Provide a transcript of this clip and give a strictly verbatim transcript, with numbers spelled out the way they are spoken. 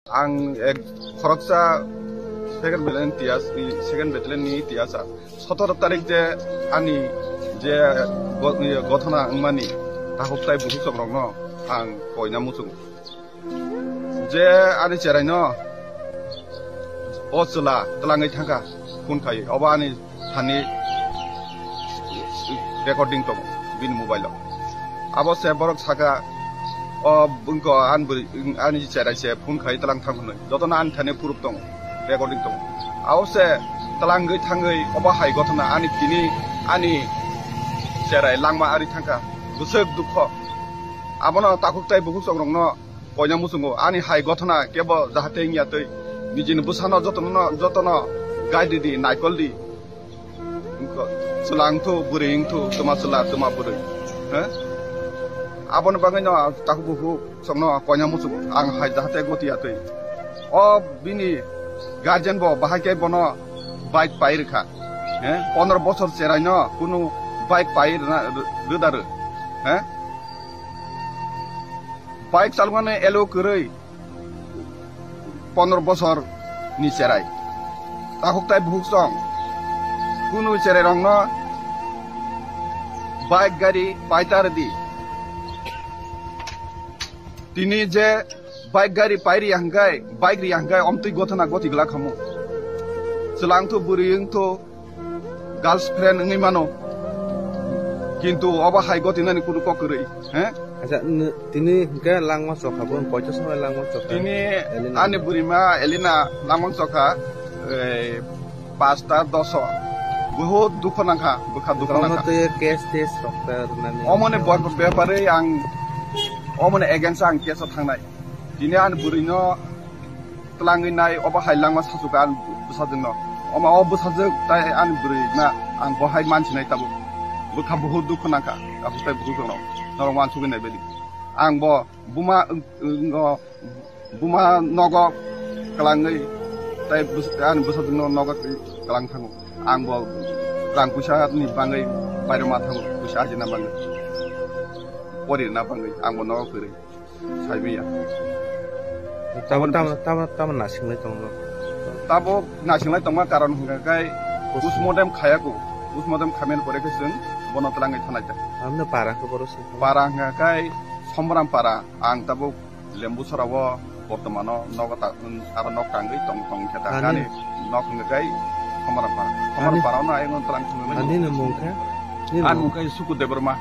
Ang ek khoroksa second battalion tias, second battalion ni tiasa. Sotoro tarik je ani je go-, ye gothona wngmani takhuk tai bukhuk chok rokno ang koina muchungo. Je ani cherai no o chwla twlangwi thangkha phone khai, obo ani thani recording tongo bini mobile o. Abo se borok saka, "O bwngko ani bwrwi, ani cherai se phone khai twlang thang hwnwi." Jotono ani thani proof tongo, recording tongo. Abo se twlangwi thangwi obo hai gothona ani tini ani cherai langma ari thangkha, bwswk dukho. Abono takhuk tai bukhuk chok rokno koina muchungo ani hai gothona kebo jahate wngya twi. Nijini bwsano jotono, jotono guide di, naikol di. Wngkha, chwla wngthu, bwrwi wngthu, twma chwla, twma bwrwi. He? Aboni bagwi no takhuk bukhuk chokno koina muchungo. Ang hai jahate goti ya twi. O bini guardian bo bahai khe bono bike pai rwkha. He? Pondro bosor cherai no kunu bike pai rwna, rw-, rwda rw. He? Bike chalmani elo kwrwi pondro bosor ni cherai. Takhuk tai bukhuk chong. Kunu cherai rokno bike gari paita rwdi. Tini je bike gari pairi hangkai, bike ri hangkai, omtwi gothona goti glak hamu. Chwla wngthu, bwrwi wngthu, girlfriend wngwi mano. Kintu obo hai gotinani kunu kok kwrwi, he? Acha, n-, tini hwnkhe langma chokha, bo koito somoi langma chokha? Tini Elena. Ani bwrwima Elena langma chokha, eh, pasta doso. Bohut dukho nangkha, bwkha dukho nangkha. Twi case tes rok ta rwnani. Omoni bor-, bepare ang, omoni against ang case o thangnai. Tini ani bwrwino twlangwi nai, obo hai langma sasuka ani bwsajwkno. Oma o bwsajwk tai ani bwrwi na ang bo hai mansinai tabuk. Bwkha buhur dukhu nangkha, tabuk tai buhur rok norok wansugwi nai bedi. Ang bo buma, wng-, wng-, o buma nogo kwlangwi tai bwsa-, ani bwsajwkno nogo twi kwlang thango. Ang bo rang puisa ni bangwi bairo ma thango, puisa ajina bangwi, pori rwna bangwi ang bo nogo kwrwi. Saibiya. Tamo, tamo, tamo, tamo nasinglai tongo. Tabo nasinglai tongma karon hwnkha khe postmortem khayako. Postmortem khaimani pore khe chwng bono twlangwi thanai ta. Amno para khe boro song. Para hwnkha khe Somram para. Ang tabo Lembu Sora o bortomano nogo ta, aro nok tangwi tong, tong khe ta. Ani. Ani nok hwnkha khe Somram para. Somram Ani. Para no ayung twlang thangwi. Ani no mung khe? Ani mung khe Suku Debbarma.